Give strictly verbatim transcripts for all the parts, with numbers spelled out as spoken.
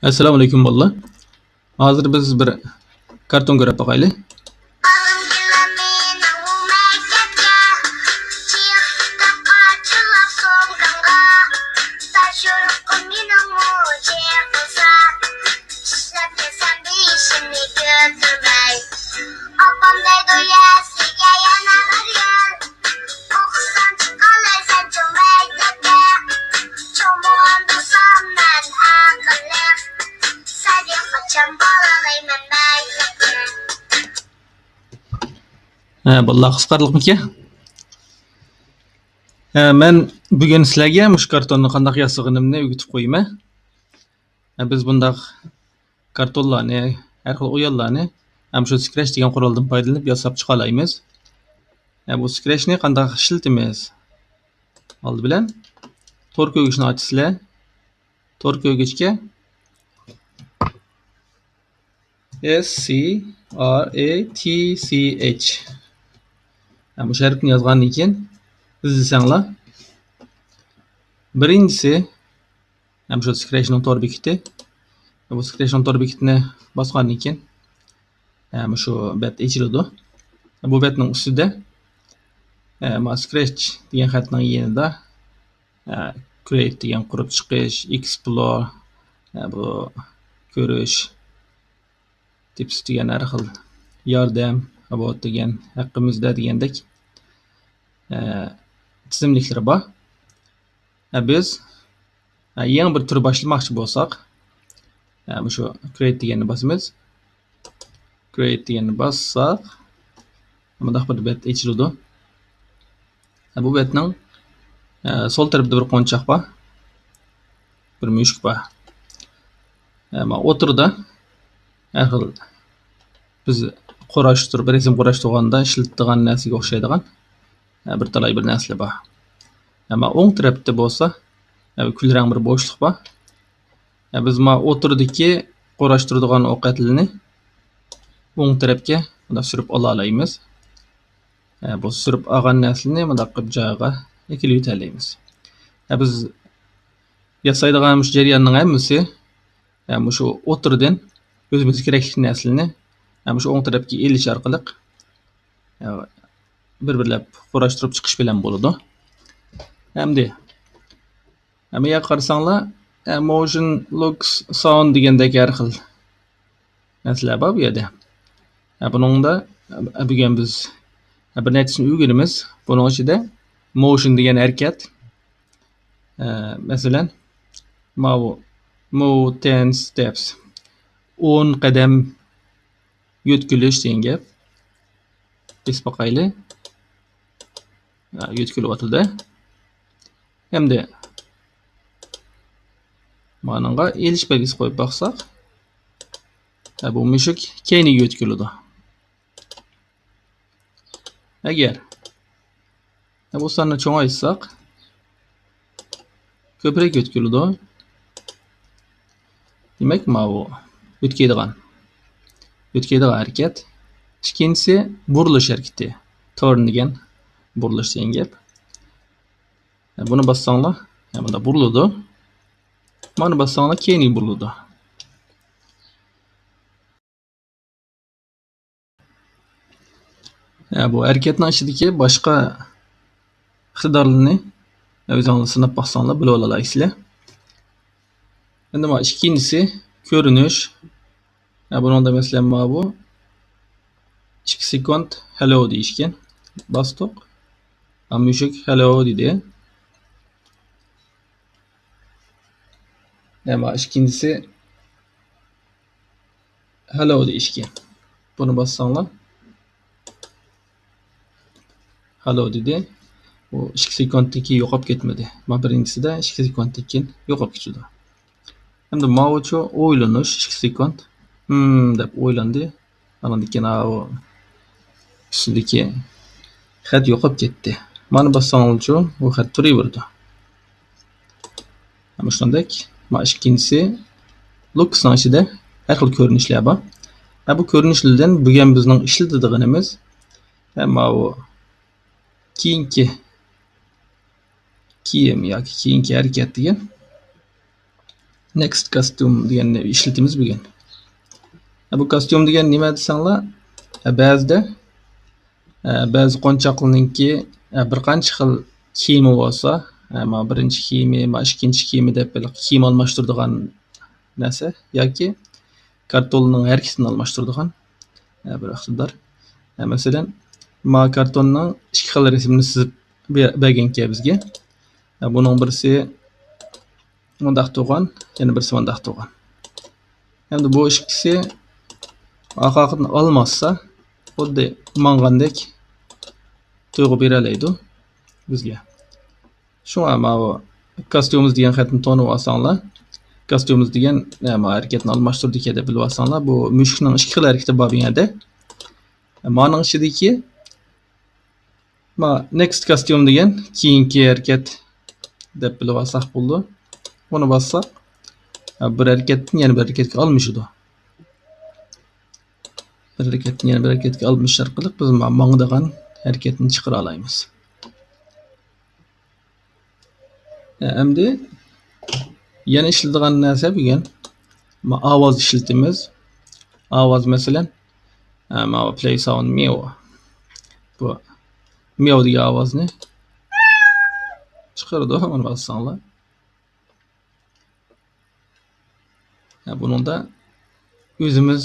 ئەسسالامۇئەلەيكۇم بالىلار. ھازىر بىز بىر كارتون كۆرۈپ باقايلى. ئاپام دەيدۇ يە سىزگە يەنە بىر يىل، ئوقۇسام چىقالايسەن چوڭ مەكتەپكە. چوڭ بولغاندۇرسام مەن ئەقىللىق، سەدىقەچان بارالايمەن مەكتەپكە. ھە، بالىلار، قىزىقارلىقمىكەن؟ ھە، مەن بۈگۈن سىلەرگە مۇشۇ كارتوننى قانداق ياسىغىنىمنى ئۆگىتىپ قويىمەن. ھە، بىز بۇنداق كارتونلارنى، ھەر خىل ئويۇنلارنى ھەم شۇ سكرەچ دېگەن قورالدىن پايدىلىنىپ ياساپ چىقالايمىز. ھە، بۇ سكرەچنى قانداق ئىشلىتىمىز؟ ئالدى بىلەن تور كۆرگۈچنى ئاچىسىلەر. تور كۆرگۈچكە S C R A T C H. ھە، مۇشۇ ھەرپنى يازغاندىن كېيىن ئىزدىسەڭلار، بىرىنچىسى، ھە، مۇشۇ سكرەچنىڭ تور بېكىتى. بۇ سكرەچنىڭ تور بېكىتىنى باسقاندىن كېيىن، ھە، مۇشۇ بەت ئېچىلىدۇ. بۇ بەتنىڭ ئۈستىدە، ھە، ما سكرەچ دېگەن خەتنىڭ يېنىدا، ھە، كرېئېت دېگەن قۇرۇپ چىقىش، ئېكسپلور، ھە، بۇ كۆرۈش، تىپس دېگەن ھەر خىل ياردەم، ئاباۋت دېگەن ھەققىمىزدە دېگەندەك، ئە، تىزىملىكلىرى بار. ئە، بىز، ئە، يېڭى بىر تۈر باشلىماقچى بولساق، ئە، مۇشۇ كرېئېت دېگەننى باسىمىز. كرېئېت دېگەننى باسساق، مۇنداق بىر بەت ئېچىلىدۇ. بۇ بەتنىڭ، ئە، سول تەرىپىدە بىر قونچاق بار، بىر مۈشۈك بار. ئەمما ئوتتۇرىدا ھەر خىل بىز قۇراشتۇرۇپ، رەسىم قۇراشتۇرغاندا ئىشلىتىدىغان نەرسىگە ئوخشايدىغان، ئە، بىر تالاي بىر نەرسىلەر بار. ئەمما ئوڭ تەرەپتە بولسا، ئە، كۈل رەڭ بىر بوشلۇق بار. ئە، بىز ما ئوتتۇرىدىكى قۇراشتۇرىدىغان ئوقەتلىنى ئوڭ تەرەپكە مۇنداق سۈرۈپ ئالالايمىز. ئە، بۇ سۈرۈپ ئالغان نەرسىنى مۇنداق قىلىپ جايىغا ئەكېلىۋېتەلەيمىز. ئە، بىز ياسايدىغان مۇشۇ جەرياننىڭ ھەممىسى، ئە، مۇشۇ ئوتتۇرىدىن ئۆزىمىزگە كېرەكلىك نەرسىلەرنى، ئە، مۇشۇ ئوڭ تەرەپكە ئېلىش ئارقىلىق، ئە، بىر-بىرلەپ قۇراشتۇرۇپ چىقىش بىلەن بولىدۇ. ئەمدى ھەممە يەرگە قارىساڭلار، ئە، موشن، لۇكس، ساۋۇند دېگەندەك ھەر خىل نەرسىلەر بار بۇ يەردە. ئە، بۇنىڭدا، ئە، بۈگۈن بىز، ئە، بىر نەچچىسىنى ئۆگىنىمىز. بۇنىڭ ئىچىدە موشن دېگەن ھەرىكەت. ئە، مەسىلەن، ماۋۇ move ten steps، ئون قەدەم يۆتكىلىش دېگەن گەپ. بېسىپ باقايلى. ھە، يۆتكىلىۋاتىدۇ. ئەمدى مانىڭغا ئېلىش بەلگىسى قويۇپ باقساق، ھە، بۇ مۈشۈك كەينىگە يۆتكىلىدۇ. ئەگەر، ھە، بۇ ساننى چوڭايتساق، كۆپرەك يۆتكىلىدۇ. دېمەك، ماۋۇ يۆتكەيدىغان، يۆتكەيدىغان ھەرىكەت. ئىككىنچىسى بۇرۇلۇش ھەرىكىتى. تۇرن دېگەن بۇرۇلۇش دېگەن گەپ. بۇنى باسساڭلار، مۇنداق بۇرۇلىدۇ. مانا باسساڭلار، كەينىگە بۇرۇلىدۇ. ھە، بۇ ھەرىكەتنىڭ ئىچىدىكى باشقا ئىقتىدارلىرىنى ئۆزۈڭلار سىناپ باقساڭلار بىلىۋالالايسىلەر. ئەمدى مانا ئىككىنچىسى كۆرۈنۈش. ھە، بۇنىڭدا مەسىلەن مانا بۇ ئىككى سېكۇنت ھەلو دېيىشكەن. باستۇق. ھە، مۈشۈك ھەلو دېدى. ھە، مانا ئىككىنچىسى ھەلو دېيىشكەن. بۇنى باسساڭلار، ھەلو دېدى. ئۇ ئىككى سېكۇنتتىن كېيىن يوقاپ كەتمىدى. مانا بىرىنچىسىدە ئىككى سېكۇنتتىن كېيىن يوقاپ كېتىدۇ. ئەمدى ماۋۇچۇ ئويلىنىش، ئىككى سېكۇنت. ھىم دەپ ئويلاندى. ئاندىن كېيىن ئاۋۇ ئۈستىدىكى خەت يوقاپ كەتتى. مانا باسساڭلارچۇ، ئۇ خەت تۇرۇۋېرىدۇ. مۇشۇندەك. مانا ئىككىنچىسى، لۇكسنىڭ ئىچىدە ھەر خىل كۆرۈنۈشلەر بار. ھە، بۇ كۆرۈنۈشلەردىن بۈگۈن بىزنىڭ ئىشلىتىدىغىنىمىز، ھە، ماۋۇ كېيىنكى كىيىم ياكى كېيىنكى ھەرىكەت دېگەن. نېكىست كاستيۇم دېگەننى ئىشلىتىمىز بۈگۈن. بۇ كاستيۇم دېگەن نېمە دېسەڭلار، بەزىدە بەزى قونچاقلارنىڭكى بىر قانچە خىل كىيىمى بولسا، مانا بىرىنچى كىيىمى، مانا ئىككىنچى كىيىمى دەپ بىر كىيىم ئالماشتۇرىدىغان نەرسە ياكى كارتوننىڭ ھەرىكىتىنى ئالماشتۇرىدىغان بىر ئىقتىدار. مەسىلەن، مانا كارتوننىڭ ئىككى خىل رەسىمىنى سىزىپ بەرگەنكەن بىزگە. بۇنىڭ بىرسى مۇنداق تۇرغان، يەنە بىرسى مۇنداق تۇرغان. ئەمدى بۇ ئىككىسى ئارقا ئالماشسا، خۇددى ماڭغاندەك تۇيغۇ بېرەلەيدۇ بىزگە. شۇڭا ماۋۇ كاستيۇمز دېگەن خەتنى تونۇپ ئالساڭلار، كاستيۇمز دېگەن، ئە، ماۋۇ ھەرىكەتنى ئالماشتۇرىدىكەن دەپ بىلىپ ئالساڭلار، بۇ مۈشۈكنىڭ ئىككى خىل ھەرىكىتى بار بۇ يەردە. مانىڭ ئىچىدىكى ما نېكىست كاستيۇم دېگەن كېيىنكى ھەرىكەت دەپ بىلىپ ئالساق بولىدۇ. ئۇنى باسساق، بىر ھەرىكەتتىن يەنە بىر ھەرىكەتكە ئالمىشىدۇ. بىر ھەرىكەتتىن يەنە بىر ھەرىكەتكە ئالمىشىش ئارقىلىق بىز ما-، ماڭىدىغان ھەرىكەتنى چىقىرالايمىز. ئەمدى يەنە ئىشلىتىدىغان نەرسە بۈگۈن ما-، ئاۋاز ئىشلىتىمىز. ئاۋاز، مەسىلەن، ئە، ماۋۇ پلەي ساۋند ميو. بۇ ميو دېگەن ئاۋازنى چىقىرىدۇ، مانا باسساڭلار. ئە، بۇنىڭدا ئۆزىمىز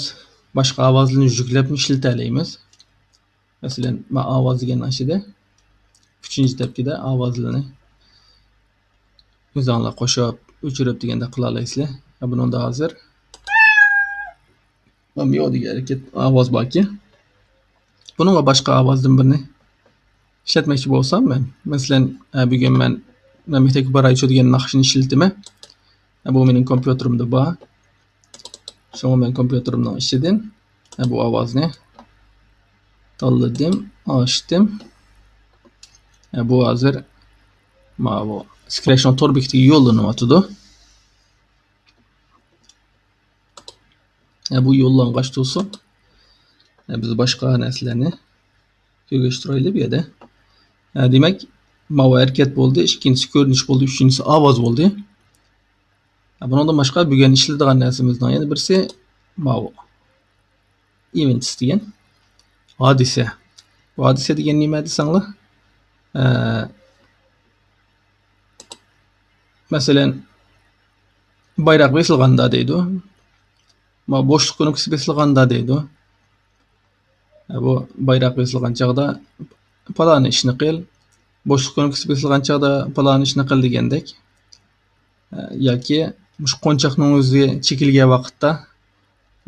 باشقا ئاۋازلارنى يۈكلەپمۇ ئىشلىتەلەيمىز. مەسىلەن، ما ئاۋاز دېگەننىڭ ئىچىدە ئۈچىنچى دەپكىدە ئاۋازلارنى ئۆزۈڭلار قوشۇپ، ئۆچۈرۈپ دېگەندەك قىلالايسىلەر. ئە، بۇنىڭدا ھازىر ميو دېگەن ھەرىكەت ئاۋاز باركى، بۇنىڭغا باشقا ئاۋازدىن بىرنى ئىشلەتمەكچى بولسام مەن، مەسىلەن، ئە، بۈگۈن مەن، مەن مەكتەپكە بارايچۇ دېگەن ناخشىنى ئىشلىتىمەن. ئە، بۇ مېنىڭ كومپيۇتېرىمدا بار. شۇڭا مەن كومپيۇتېرىمنىڭ ئىچىدىن، ئە، بۇ ئاۋازنى تاللىدىم، ئاچتىم. ئە، بۇ ھازىر ماۋۇ سكرەچنىڭ تور بېكىتىگە يوللىنىۋاتىدۇ. ئە، بۇ يوللانغاچ تۇرسۇن. ئە، بىز باشقا نەرسىلەرنى كۆرگەزتۈرەيلى بۇ يەردە. ئە، دېمەك، ماۋۇ ھەرىكەت بولدى، ئىككىنچىسى كۆرۈنۈش بولدى، ئۈچىنچىسى ئاۋاز بولدى. ئە، بۇنىڭدىن باشقا بۈگۈن ئىشلىتىدىغان نەرسىمىزنىڭ يەنە بىرسى ماۋۇ. ئېۋېنتس دېگەن ھادىسە. بۇ ھادىسە دېگەن نېمە دېسەڭلار؟ ئە، مەسىلەن، بايراق بېسىلغاندا دەيدۇ. ما بوشلۇق كۇنۇپكىسى بېسىلغاندا دەيدۇ. بۇ بايراق بېسىلغان چاغدا پالانى ئىشنى قىل، بوشلۇق كۇنۇپكىسى بېسىلغان چاغدا پالانى ئىشنى قىل دېگەندەك. ياكى مۇشۇ قونچاقنىڭ ئۆزى چېكىلگەن ۋاقىتتا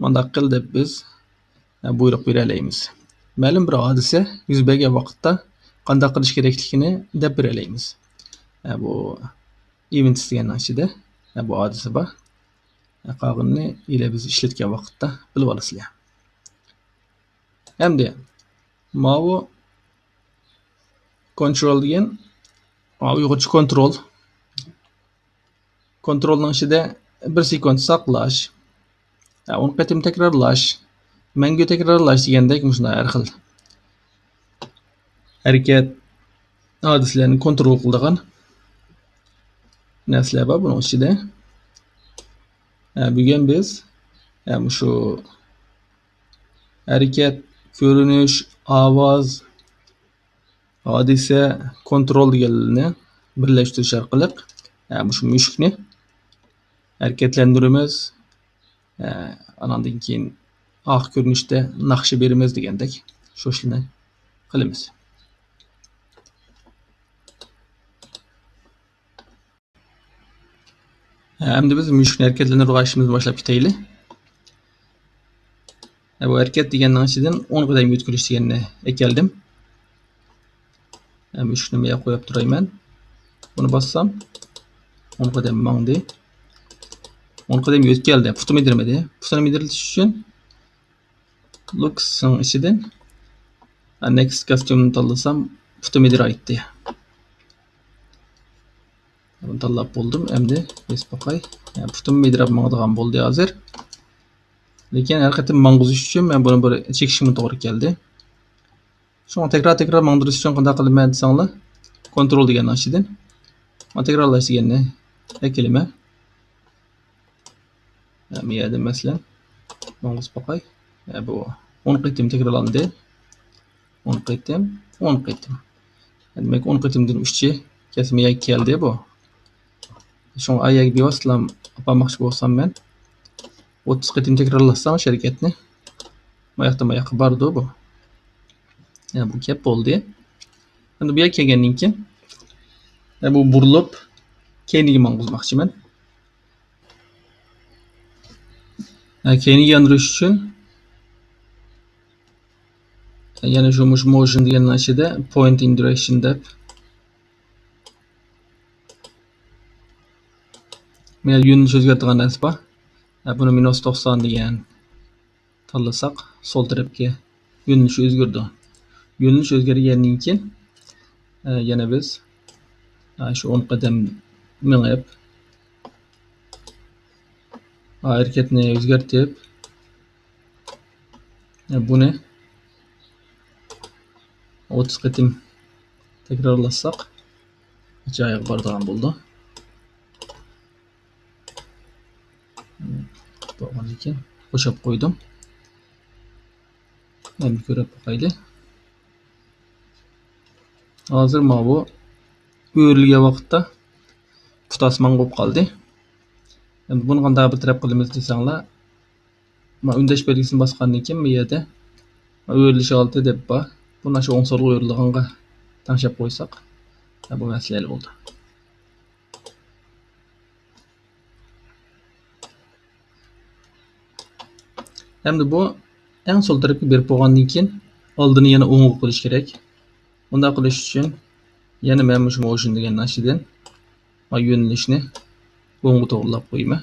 مانداق قىل دەپ بىز بۇيرۇق بېرەلەيمىز. مەلۇم بىر ھادىسە يۈز بەرگەن ۋاقىتتا قانداق قىلىش كېرەكلىكىنى دەپ بېرەلەيمىز. بۇ ئېۋېنتس دېگەننىڭ ئىچىدە بۇ ھادىسە بار. قالغىنىنى ئىلى بىز ئىشلەتكەن ۋاقىتتا بىلىۋالىسىلەر. ئەمدى ماۋۇ كونترول دېگەن، ئۇيغۇرچە كونترول. كونترولنىڭ ئىچىدە بىر سېكۇنت ساقلاش، ئون قېتىم تەكرارلاش، مەڭگۈ تەكرارلاش دېگەندەك مۇشۇنداق ھەر خىل ھەرىكەت، ھادىسىلەرنى كونترول قىلىدىغان نەرسىلەر بار بۇنىڭ ئىچىدە. بۈگۈن بىز مۇشۇ ھەرىكەت، كۆرۈنۈش، ئاۋاز، ھادىسە، كونترول دېگەنلىرىنى بىرلەشتۈرۈش ئارقىلىق، مۇشۇ مۈشۈكنى ھەرىكەتلەندۈرىمىز. ئاناندىن كېيىن ئارقا كۆرۈنۈشتە ناخشا بېرىمىز دېگەندەك شۇ ئىشلارنى قىلىمىز. ئەمدى بىز مۈشۈكنى ھەرىكەتلەندۈرىدىغان ئىشىمىزنى باشلاپ كېتەيلى. بۇ ھەرىكەت دېگەننىڭ ئىچىدىن ئون قەدەم يۆتكىلىش دېگەننى ئەكەلدىم. مۈشۈكنى مەيە قويۇپ تۇرايمەن. بۇنى باسسام، ئون قەدەم ماڭدى. ئون قەدەم يۆتكەلدى. پۇتىمۇ مىدىرمىدى. پۇتىنى مىدىرلىتىش ئۈچۈن لوكسنىڭ ئىچىدىن نېكىست كاستيۇمنى تاللىسام، پۇتۇم مىدىرايتتى. بۇنى تاللاپ بولدۇم. ئەمدى بېسىپ باقاي. پۇتۇم مىدىراپ ماڭىدىغان بولدى ھازىر. لېكىن ھەر قېتىم ماڭغۇزۇش ئۈچۈن مەن بۇنى بىر چېكىشىمگە توغرا كەلدى. شۇڭا تەكرار-تەكرار ماڭدۇرۇش ئۈچۈن قانداق قىلىمەن دېسەڭلار، كونترول دېگەننىڭ ئىچىدىن مانا تەكرارلاش دېگەننى ئەكېلىمەن. ھە، بۇ يەردە مەسىلەن، ماڭغۇزۇپ باقاي. ھە، بۇ ئون قېتىم تەكرارلاندى. ئون قېتىم، ئون قېتىم. دېمەك، ئون قېتىمدىن ئۈچى كەسمە يەگە كەلدى بۇ. شۇڭا ئايەگە بىۋاسىتىلا ئاپارماقچى بولسام مەن، ئوتتۇز قېتىم تەكرارلاتسام شۇ ھەرىكەتنى، ماياقتىن ماياققا بارىدۇ بۇ. يەنە بۇ گەپ بولدى. ئەمدى بۇ يەرگە كەلگەندىن كېيىن، يەنە بۇ بۇرۇلۇپ، كەينىگە ماڭغۇزماقچىمەن. يەنە كەينىگە ياندۇرۇش ئۈچۈن، يەنە شۇ مۇشۇ motion دېگەننىڭ ئىچىدە point in direction دەپ، مانا يۆنىلىش ئۆزگەرتىدىغان نەرسە بار. ھە، بۇنى مىنۇس توقسان دېگەن تاللىساق، سول تەرەپكە يۆنىلىش ئۆزگىرىدۇ. يۆنىلىش ئۆزگەرگەندىن كېيىن، ھە، يەنە بىز، ھە، شۇ ئون قەدەم مېڭىپ، ھە، ھەرىكەتنى ئۆزگەرتىپ، بۇنى ئوتتۇز قېتىم تەكرارلاتساق، جايىغا بارىدىغان بولىدۇ. بولغاندىن كېيىن بوشاپ قويدۇم. ئەمدى كۆرۈپ باقايلى. ھازىر ماۋۇ ئۆرۈلگەن ۋاقىتتا پۇت ئاسمانغا بولۇپ قالدى. ئەمدى بۇنى قانداق بىر تەرەپ قىلىمىز دېسەڭلار، مانا ئۈندەش بەلگىسىنى باسقاندىن كېيىن بۇ يەردە ئۆرۈلۈش ھالىتى دەپ بار. بۇنى شۇ ئوڭ سولغا ئۆرۈلىدىغانغا تەڭشەپ قويساق، بۇ مەسىلە ھەل بولدى. ئەمدى بۇ ئەڭ سول تەرەپكە بېرىپ بولغاندىن كېيىن، ئالدىنى يەنە ئوڭغا قىلىش كېرەك. بۇنداق قىلىش ئۈچۈن يەنە مەن مۇشۇ motion دېگەننىڭ ئىچىدىن يۆنىلىشنى ئوڭغا توغرىلاپ قويىمەن.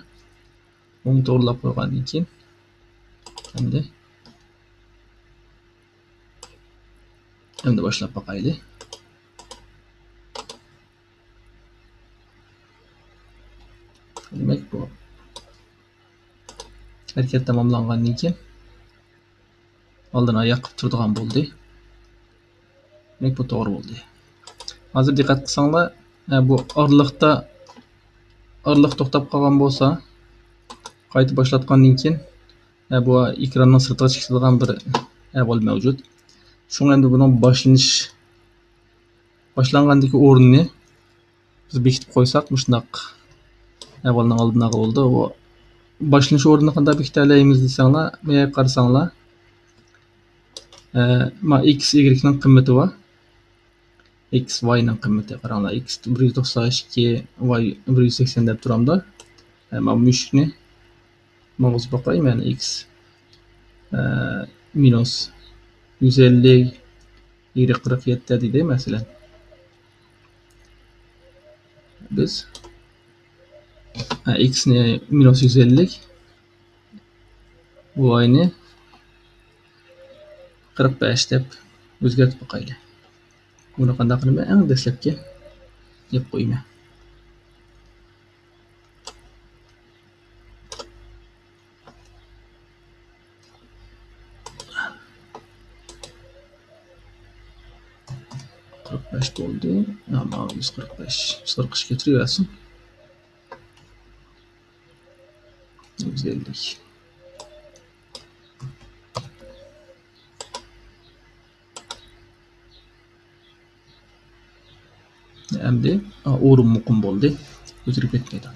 ئوڭغا توغرىلاپ قويغاندىن كېيىن، ئەمدى، ئەمدى باشلاپ باقايلى. دېمەك، بۇ ھەرىكەت تاماملانغاندىن كېيىن، ئالدىن ئاياق قىلىپ تۇرىدىغان بولدى. دېمەك، بۇ توغرا بولدى. ھازىر دىققەت قىلساڭلار، ھە، بۇ ئارىلىقتا، ئارىلىق توختاپ قالغان بولسا، قايتا باشلاتقاندىن كېيىن، ھە، بۇ ئېكراننىڭ سىرتىغا چىقىدىغان بىر ئەھۋال مەۋجۇت. شۇڭا ئەمدى بۇنىڭ باشلىنىش، باشلانغاندىكى ئورنىنى بىز بېكىتىپ قويساق، مۇشۇنداق ئەھۋالنىڭ ئالدىنى ئالغىلى بولىدۇ. ئۇ باشلىنىش ئورنىنى قانداق بېكىتەلەيمىز دېسەڭلار، بۇ يەرگە قارىساڭلار، ئە، ما ئىكس، ئىگرېكنىڭ قىممىتى بار. ئىكس، ۋاينىڭ قىممىتى، قاراڭلار، ئىكس بىر يۈز توقسان ئىككى، ۋاي بىر يۈز سەكسەن دەپ تۇرامدۇ. ئە، ما مۈشۈكنى ماڭغۇزۇپ باقاي، مەن ئىكس، ئە، مىنۇس يۈز ئەللىك، ئىگرېك قىرىق يەتتە دېدى، مەسىلەن. بىز، ھە، ئىكسنى مىنۇس يۈز ئەللىك، ۋاينى قىرىق بەش دەپ ئۆزگەرتىپ باقايلى. بۇنى قانداق قىلىمەن؟ ئەڭ دەسلەپكى دەپ قويىمەن. قىرىق بەش بولدى. ماۋۇ يۈز قىرىق بەش، يۈز قىرىق ئىككى كۆتۈرۈۋەرسۇن. يۈز ئەللىك. ئەمدى، ئا، ئورۇن مۇقىم بولدى. كۆتۈرۈپ كەتمەيدۇ.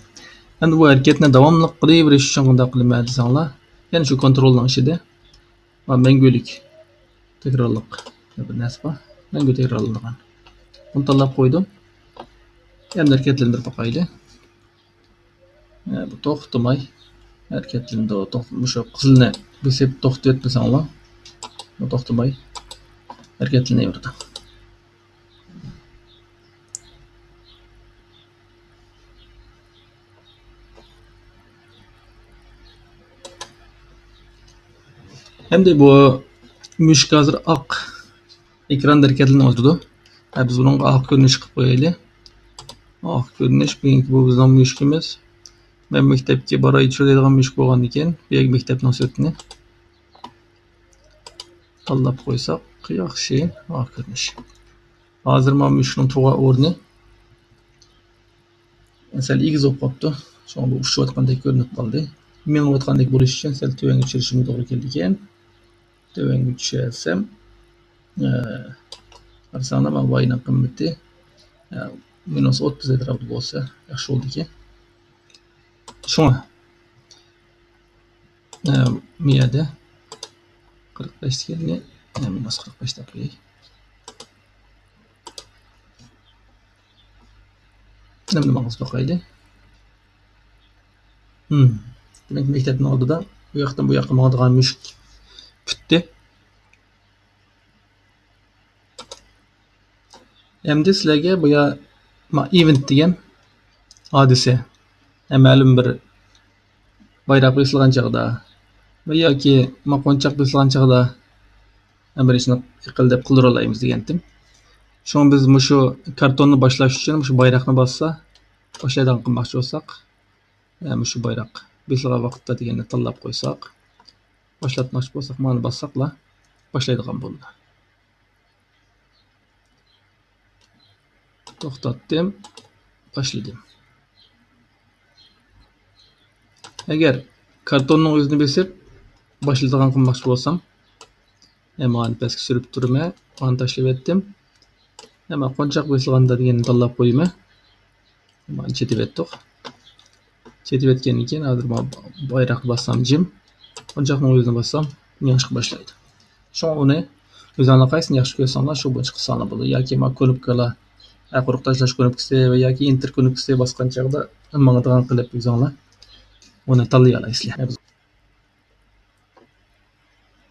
ئەمدى بۇ ھەرىكەتنى داۋاملىق قىلىۋېرىش ئۈچۈن قانداق قىلىمەن دېسەڭلار، يەنە شۇ كونترولنىڭ ئىچىدە، ھا، مەڭگۈلۈك تەكرارلىق بىر نەرسە بار. مەڭگۈ تەكرارلىنىدىغان. بۇنى تاللاپ قويدۇم. ئەمدى ھەرىكەتلەندۈرۈپ باقايلى. ھە، بۇ توختىماي ھەرىكەتلىنىدۇ. توخ-، مۇشۇ قىزىلنى بېسىپ توختىتىۋەتمىسەڭلار، بۇ توختىماي ھەرىكەتلىنىۋېرىدۇ. ئەمدى بۇ مۈشۈك ھازىر ئاق ئېكراندا ھەرىكەتلىنىۋاتىدۇ. ھە، بىز بۇنىڭغا ئاق كۆرۈنۈش قىلىپ قويايلى. ئاق كۆرۈنۈش، بۈگۈنكى بۇ بىزنىڭ مۈشۈكىمىز. مەن مەكتەپكە باراي چۈشۈرىدىغان مۈشۈك بولغاندىكىن، بۇ يەرگە مەكتەپنىڭ سۈرىتىنى تاللاپ قويساق ياخشى. ئاق كۆرۈنۈش. ھازىر مانا مۈشۈكنىڭ تۇرغان ئورنى سەل ئېگىز بولۇپ قاپتۇ. شۇڭا بۇ ئۇچۇۋاتقاندەك كۆرۈنۈپ قالدى. مېڭىۋاتقاندەك بولۇش ئۈچۈن سەل تۆۋەنگە چۈشۈرۈشۈمگە توغرا كېلىدىكەن. تۆۋەنگە چۈشۈرسەم، ئە، قارىساڭلار، مانا ۋاينىڭ قىممىتى، ئە، مىنۇس ئوتتۇز ئەتراپىدا بولسا ياخشى بولىدىكەن. شۇڭا، ئە، مىيەدە قىرىق بەش دېگەننى، ئە، مىنۇس قىرىق بەش دەپ قوياي. ئەمدى ماڭغۇزۇپ باقايلى. ھىم. دېمەك، مەكتەپنىڭ ئالدىدا بۇ ياقتىن بۇ ياققا ماڭىدىغان مۈشۈك پۈتتى. ئەمدى سىلەرگە بۇ يا-، ما-، ئېۋېنت دېگەن ھادىسە. ھە، مەلۇم بىر بايراق بېسىلغان چاغدا ۋە ياكى ما-، قونچاق بېسىلغان چاغدا ھە، بىر ئىشنى ئېقىلدەپ قىلدۇرالايمىز دېگەنتىم. شۇڭا بىز مۇشۇ كارتوننى باشلاش ئۈچۈن مۇشۇ بايراقنى باسسا، باشلايدىغان قىلماقچى بولساق، ھە، مۇشۇ بايراق بېسىلغان ۋاقىتتا دېگەننى تاللاپ قويساق، باشلاتماقچى بولساق، مانى باسساقلا باشلايدىغان بولىدۇ. توختاتتىم، باشلىدىم. ئەگەر كارتوننىڭ ئۆزىنى بېسىپ باشلىدىغان قىلماقچى بولسام، مانا پەسكە سۈرۈپ تۇرىمەن، مانا تاشلىۋەتتىم. مانا قونچاق بېسىلغاندا دېگەننى تاللاپ قويىمەن. مانا چېتىۋەتتۇق. چېتىۋەتكەندىن كېيىن ھازىر مانا بايراقنى باسسام جىم، قونچاقنىڭ ئۆزىنى باسسام مېڭىشقا باشلايدۇ. شۇڭا ئۇنى ئۆزۈڭلار قايسىنى ياخشى كۆرسەڭلار شۇ بويىچە قىلساڭلار بولىدۇ. ياكى مانا كۇنۇپكىلار، ھە، قۇرۇق تاشلاش كۇنۇپكىسى ۋە ياكى ئېنتېر كۇنۇپكىسى باسقان چاغدا ماڭىدىغان قىلىپ ئۆزۈڭلار ئۇنى تاللىيالايسىلەر.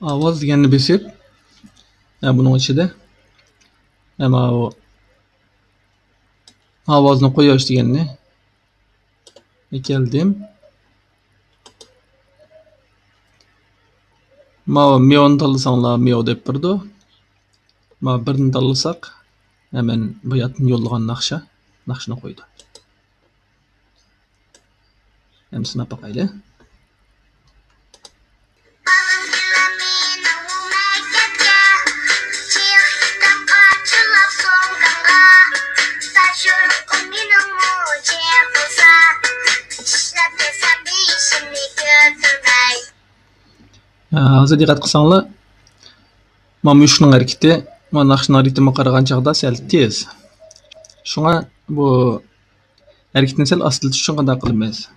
ئاۋاز دېگەننى بېسىپ، ھە، بۇنىڭ ئىچىدە، ھە، ماۋۇ ئاۋازنى قويۇش دېگەننى كەلدىم. ماۋۇ ميونى تاللىساڭلار ميو دەپ بېرىدۇ. ماۋۇ بىرنى تاللىساق، ھەمەن باياتىن يوللىغان ناخشا، ناخشىنى قويىدۇ. ئەمدى سىناپ باقايلى. ھە، ھازىر دىققەت قىلساڭلار، مانا مۈشۈكنىڭ ھەرىكىتى مانا ناخشىنىڭ رىتىمىغا قارىغان چاغدا سەل تېز. شۇڭا بۇ ھەرىكىتىنى سەل ئاستىلىتىش ئۈچۈن قانداق قىلىمىز؟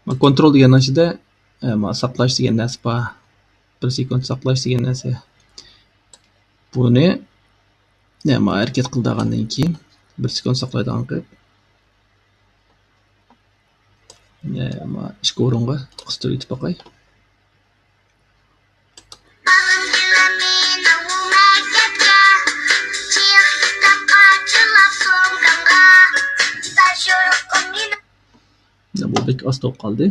مانا كونترول دېگەننىڭ ئىچىدە، ئە، مانا ساقلاش دېگەن نەرسە بار. بىر سېكۇنت ساقلاش دېگەن نەرسە. بۇنى، ئە، مانا ھەرىكەت قىلىدىغاندىن كېيىن بىر سېكۇنت ساقلايدىغان قىلىپ، ئە، مانا ئىككى ئورۇنغا قىستۇرۇپ ئېتىپ باقاي. بۇ بەك ئاستا بولۇپ قالدى.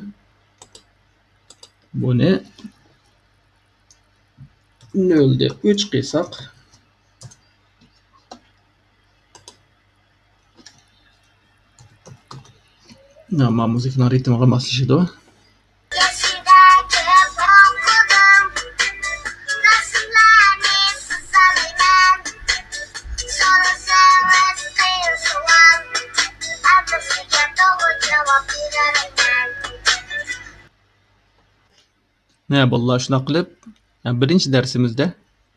بۇنى نۆلدە ئۈچ قىلساق، مانا مۇزىكىنىڭ رىتىمىغا ماسلىشىدۇ. ھە، بالىلار، شۇنداق قىلىپ، ھە، بىرىنچى دەرسىمىزدە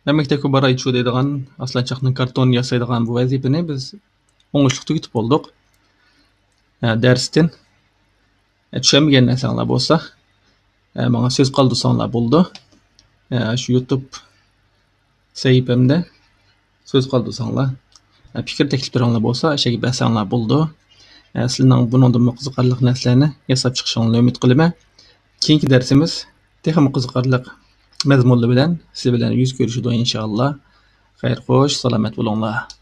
مەن مەكتەپكە بارايچۇ دەيدىغان ئاسلانچاقنىڭ كارتونىنى ياسايدىغان بۇ ۋەزىپىنى بىز ئوڭۇشلۇق تۈگىتىپ بولدۇق. ھە، دەرستىن، ھە، چۈشەنمىگەن نەرسەڭلار بولسا، ھە، ماڭا سۆز قالدۇرساڭلار بولىدۇ. ھە، شۇ يۇتۇب سەھىپەمدە سۆز قالدۇرساڭلار، پىكىر تەكلىپلىرىڭلار بولسا، ئەشەگە بەرسەڭلار بولىدۇ. سىلەرنىڭ بۇنىڭدىنمۇ قىزىقارلىق نەرسىلەرنى ياساپ چىقىشىڭلارنى ئۈمىد قىلىمەن. كېيىنكى دەرسىمىز تېخىمۇ قىزىقارلىق مەزمۇنلار بىلەن سىلەر بىلەن يۈز كۆرۈشىدۇ، ئىنشائاللا. خەير خوش، سالامەت بولۇڭلار.